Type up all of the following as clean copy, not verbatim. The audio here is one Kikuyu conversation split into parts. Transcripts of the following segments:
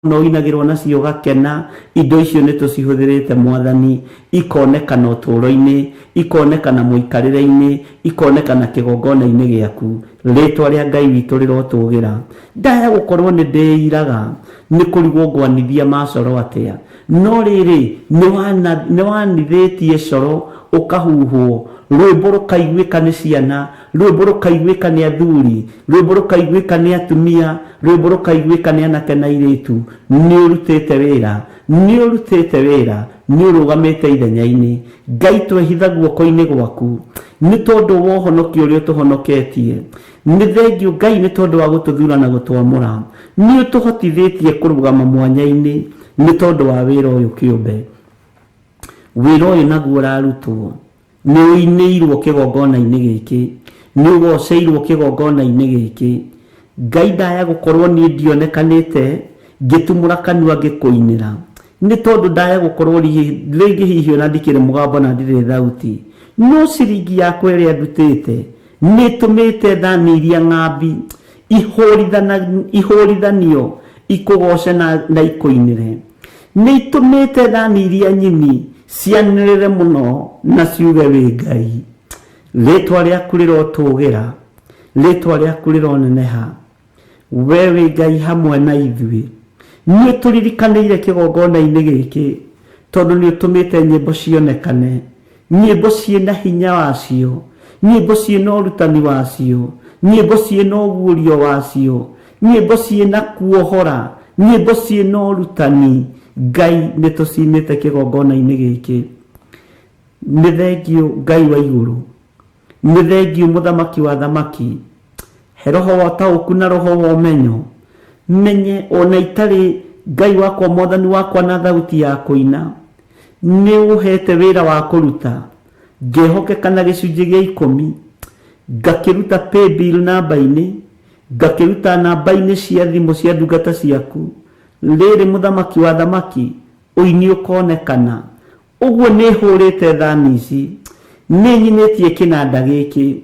Mũno ũinagĩrwo nacio ũgakena. Indo icio nĩ tũcihũthĩrĩte Mwathani, ikonekana ũtũũro-inĩ, ikonekana mũikarĩre-inĩ, ikonekana kĩgongona-inĩ gĩaku. Rĩtwa rĩa Ngai witũ rĩrotũgĩra. Ndaya gũkorwo nĩ ndĩiraga nĩ kũrigwo ngwanithia macoro atĩa. No rĩrĩ, nĩ wanithĩtie coro ũkahuhwo, rwĩmbo rũkaiguĩka nĩ ciana, rwĩmbo rũkaiguĩka nĩ athuri, rwĩmbo rũkaiguĩka nĩ atumia, rwĩmbo rũkaiguĩka nĩ anake na airĩtu. Nĩ ũrutĩte wĩra, nĩ ũrutĩte wĩra, nĩ ũrũgamĩte ithenya-inĩ. Ngai twehitha guoko-inĩ gwaku nĩ tondũ wa ũhonokio ũrĩa ũtũhonoketie. Nĩ thengiũ Ngai nĩ tondũ wa gũtũthura na gũtwamũra. Nĩ ũtũhotithĩtie kũrũgama mwanya-inĩ nĩ tondũ wa wĩra ũyũ kĩũmbe. Wĩra ũyũ naguo ũrarutwo nĩ ũinĩirwo kĩgongona-inĩ gĩkĩ, nĩ ũgoceirwo kĩgongona-inĩ gĩkĩ. Ngai ndaya gũkorwo niĩ ndionekanĩte ngĩtumũra kanua ngĩkũinĩra, nĩ tondũ ndaya gũkorwo rĩngĩ hihi ona ndikĩrĩ mũgambo na ndirĩ thauti, no ciringi yakwa ĩrĩa ndutĩte nĩ ĩtũmĩte thani iria ng'ambi ihũrithanio ikũgoce na ikũinĩre. Nĩ itũmĩte thani iria nyini cianĩrĩre mũno na ciuge wĩ Ngai. Rĩtwa rĩaku rĩrotũgĩra, rĩtwa rĩaku rĩroneneha. We wĩ Ngai hamwe na ithuĩ. Nĩ ũtũririkanĩire kĩgongona-inĩ gĩkĩ, tondũ nĩ ũtũmĩte nyĩmbo cionekane, nyĩmbo ciĩna hinya wacio, nyĩmbo ciĩna ũrutani wacio, nyĩmbo ciĩna ũguũrio wacio, nyĩmbo ciĩna kuohora, nyĩmbo ciĩna ũrutani. Ngai nĩ tũcinĩte kĩgongona-inĩ gĩkĩ. Nĩ thengiũ Ngai wa igũrũ, nĩ thengiũ Mũthamaki wa athamaki. He roho wa ũtaũku na roho wa ũmenyo, menye ona itarĩ Ngai wakwa Mwathani wakwa na thauti ya kũina. Nĩ ũhete wĩra wa kũruta, ngehokeka na gĩcunjĩ gĩa ikũmi, ngakĩruta paybill namba-inĩ, ngakĩruta namba-inĩ cia thimũ cia ndungata ciaku. Rĩrĩ Mũthamaki wa athamaki, ũini ũkonekana. Ũguo nĩ hũrĩte thani ici, nĩ nyinĩtie kĩnanda gĩkĩ,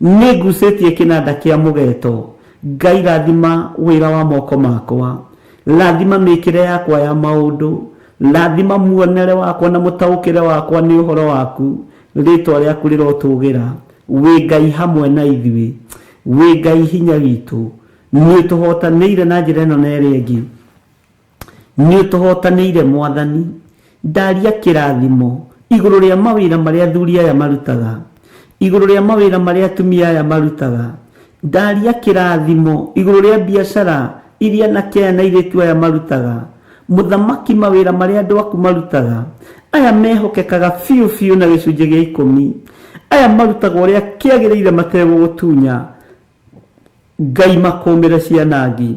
nĩ ngucĩtie kĩnanda kĩa mũgeto. Ngai rathima wĩra wa moko makwa, rathima mĩkĩre yakwa ya maũndũ, rathima muonere wakwa na mũtaũkĩre wakwa nĩ ũhoro waku. Rĩtwa rĩaku rĩrotũgĩra. Wĩ Ngai hamwe na ithuĩ, wĩ Ngai hinya witũ. Nĩ ũtũhotanĩire na njĩra ĩno na ĩrĩa ĩngĩ. Nĩ ũtũhotanĩire Mwathani. Ndaria kĩrathimo igũrũ rĩa mawĩra marĩa athuri aya marutaga, igũrũ rĩa mawĩra marĩa atumia aya marutaga. Ndaria kĩrathimo igũrũ rĩa biacara iria anake aya na airĩtu aya marutaga. Mũthamaki, mawĩra marĩa andũ aku marutaga, aya mehokekaga biũ biũ na gĩcunjĩ gĩa ikũmi, aya marutaga ũrĩa kĩagĩrĩire mategũgũtunya. Ngai makũmĩre cianangi.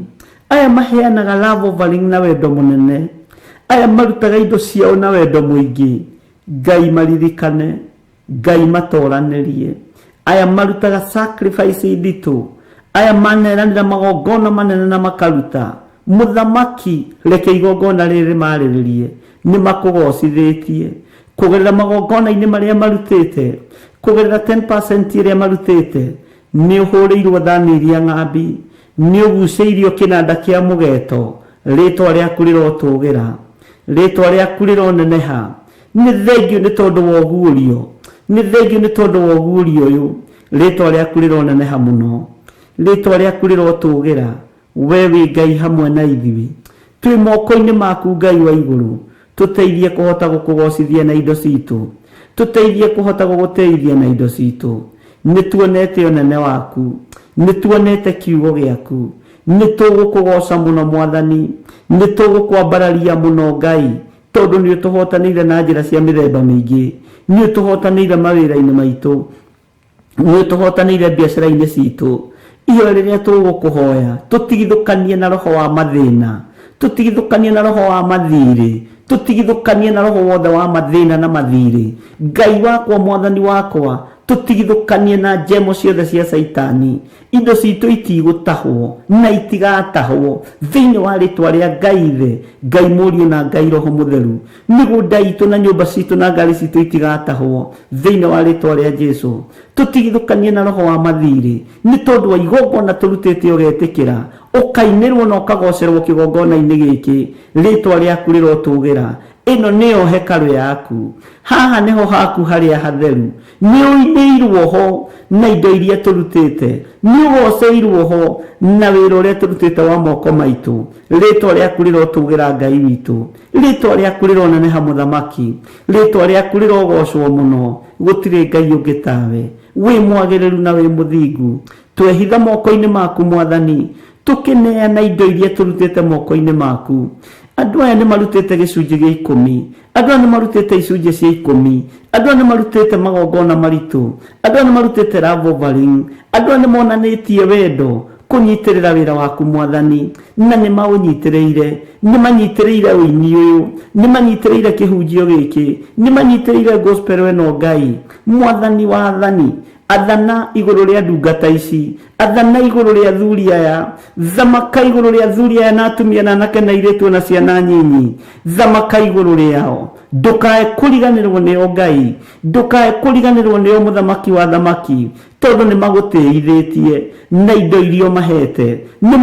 Aya maheanaga love offering na wendo mũnene. Aya marutaga indo ciao na wendo mũingĩ. Ngai maririkane. Ngai matoranĩrie. Aya marutaga sacrifice nditũ. Aya maneranĩra magongona manene na makaruta. Mũthamaki, reke igongona rĩrĩ rĩmarĩrĩrie. Nĩ makũgocithĩtie. Kũgerera magongona-inĩ marĩa marutĩte, kũgerera 10% ĩrĩa marutĩte, Nĩ ũhũrĩirwo thani iria ng'ambi, nĩ ũgucĩirio kĩnanda kĩa mũgeeto, rĩĩtwa rĩaku rĩrotũũgĩra, rĩĩtwa rĩaku rĩroneneha. Nĩ thengiũ nĩ tondũ wa ũguũrio, nĩ thengiũ nĩ tondũ wa ũguũrio ũyũ, rĩĩtwa rĩaku rĩroneneha mũno, rĩĩtwa rĩaku rĩrotũũgĩra. Wee wĩ Ngai hamwe na ithuĩ. Twĩ moko-inĩ maku Ngai wa igũrũ. Tũteithie kũhota gũkũgocithia na indo citũ. Tũteithie kũhota gũgũtĩithia na indo citũ. Nĩ tuonete ũnene waku. Nĩ tuonete kiugo gĩaku. Nĩ tũgũkũgoca mũno Mwathani. Nĩ tũgũkwambararia mũno Ngai, tondũ nĩ ũtũhotanĩire na njĩra cia mĩthemba mĩingĩ. Nĩ ũtũhotanĩire mawĩra-inĩ maitũ. Nĩ ũtũhotanĩire biacara-inĩ citũ. Ihoya rĩrĩa tũgũkũhoya, tũtigithũkanie na roho wa mathĩna, tũtigithũkanie na roho wa mathirĩ, tũtigithũkanie na roho wothe wa mathĩna na mathirĩ. Ngai wakwa, Mwathani wakwa, tũtigithũkanie na njemo ciothe cia Caitani. Indo citũ itigũtahwo na itigatahwo thĩinĩ wa rĩtwa rĩa Ngai Ithe, Ngai Mũriũ na Ngai Roho Mũtheru. Mĩgũnda itũ na nyũmba citũ na ngari citũ itigatahwo thĩinĩ wa rĩtwa rĩa Jesu. Tũtigithũkanie na roho wa mathirĩ nĩ tondũ wa igongona tũrutĩte ũgetĩkĩra. Ũkainĩrwo na ũkagocerwo kĩgongona-inĩ gĩkĩ, rĩtwa rĩaku rĩrotũgĩra. Ĩno nĩyo hekarũ yaku. Haha nĩho haku harĩa hatheru. Nĩ ũinĩirwo ho na indo iria tũrutĩte. Nĩ ũgoceirwo ho na wĩra ũrĩa tũrutĩte wa moko maitũ. Rĩtwa rĩaku rĩrotũgĩra Ngai witũ. Rĩtwa rĩaku rĩroneneha Mũthamaki. Rĩtwa rĩaku rĩrogocwo mũno. Gũtirĩ Ngai ũngĩ tawe. Wĩ mwagĩrĩru na wĩ mũthingu. Twehitha moko-inĩ maku Mwathani, tũkĩneana indo iria tũrutĩte moko-inĩ maku. Andũ aya nĩ marutĩte gĩcunjĩ gĩa ikũmi. Andũ aya nĩ marutĩte icunjĩ cia ikũmi. Andũ aya nĩ marutĩte magongona maritũ. Andũ aya nĩ marutĩte love offering. Andũ aya nĩ monanĩtie wendo kũnyitĩrĩra wĩra waku Mwathani, na nĩ maũnyitĩrĩire. Nĩ manyitĩrĩire ũini ũyũ. Nĩ manyitĩrĩire kĩhunjio gĩkĩ. Nĩ manyitĩrĩire gospel ĩno Ngai. Mwathani wa athani, Athana igũrũ rĩa ndungata ici, athana igũrũ rĩa athuri aya, thamaka igũrũ rĩa athuri aya na atumia na anake na airĩtu na ciana nyinyi, thamaka igũrũ rĩao. Ndũkae kũriganĩrwo nĩo Ngai, ndũkae kũriganĩrwo nĩo mũthamaki wa athamaki, tondũ nĩ magũtĩithĩtie na indo iria ũmahete, nĩ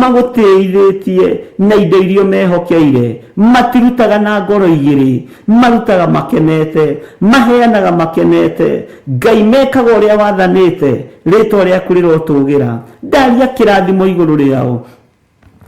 magũtĩithĩtie na indo iria ũmehokeire. Matirutaga na ngoro igĩrĩ, marutaga makenete, maheanaga makenete. Ngai mekaga ũrĩa wathanĩte, rĩtwa rĩaku rĩrotũgĩra. Ndaria kĩrathimo igũrũ rĩao,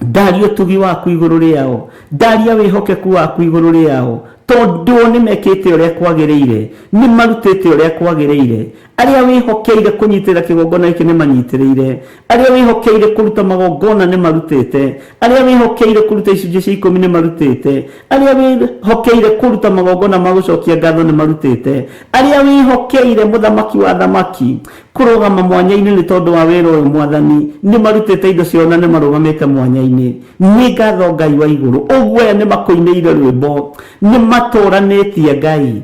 ndaria ũtugi waku igũrũ rĩao, ndaria wĩhokeku waku igũrũ rĩao, tondũ nĩ mekĩte ũrĩa kwagĩrĩire, nĩ marutĩte ũrĩa kwagĩrĩire. Arĩa wĩhokeire kũnyitĩrĩra kĩgongona gĩkĩ nĩ manyitĩrĩire, arĩa wĩhokeire kũruta magongona nĩ marutĩte, arĩa wĩhokeire kũruta icunjĩ cia ikũmi nĩ marutĩte, arĩa wĩhokeire kũruta magongona ma gũcokia ngatho nĩ marutĩte, arĩa wĩhokeire mũthamaki wa athamaki kũrũgama mwanya-inĩ nĩ tondũ wa wĩra ũyũ Mwathani, nĩ marutĩte indo ciao na nĩ marũgamĩte mwanya-inĩ. Nĩ ngatho Ngai wa igũrũ. Ũguo aya nĩ makũinĩire rwĩmbo, nĩ matũranĩtie Ngai,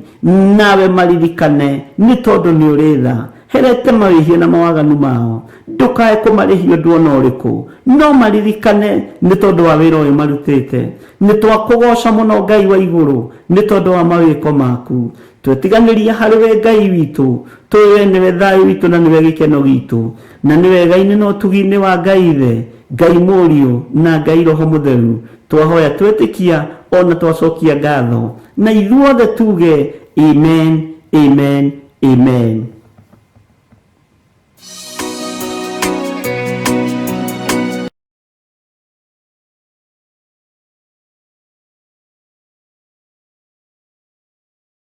nawe maririkane nĩ tondũ nĩ ũrĩ tha. Herete mawĩhia na mawaganu mao, ndũkae kũmarĩhia ũndũ o na ũrĩkũ, no maririkane nĩ tondũ wa wĩra ũyũ marutĩte. Nĩ twakũgooca mũno Ngai wa igũrũ nĩ tondũ wa mawĩko maku. Twetiganĩria harĩ we Ngai witũ, tũĩ we nĩwe thayũ witũ na nĩwe gĩkeno gitũ. Na nĩ wega-inĩ na ũtugi-inĩ wa Ngai Ithe, Ngai Mũriũ, na Ngai Roho Mũtheru, twahoya twetĩkia o na twacokia ngatho. Na ithuothe tuge, Amen, Amen, Amen.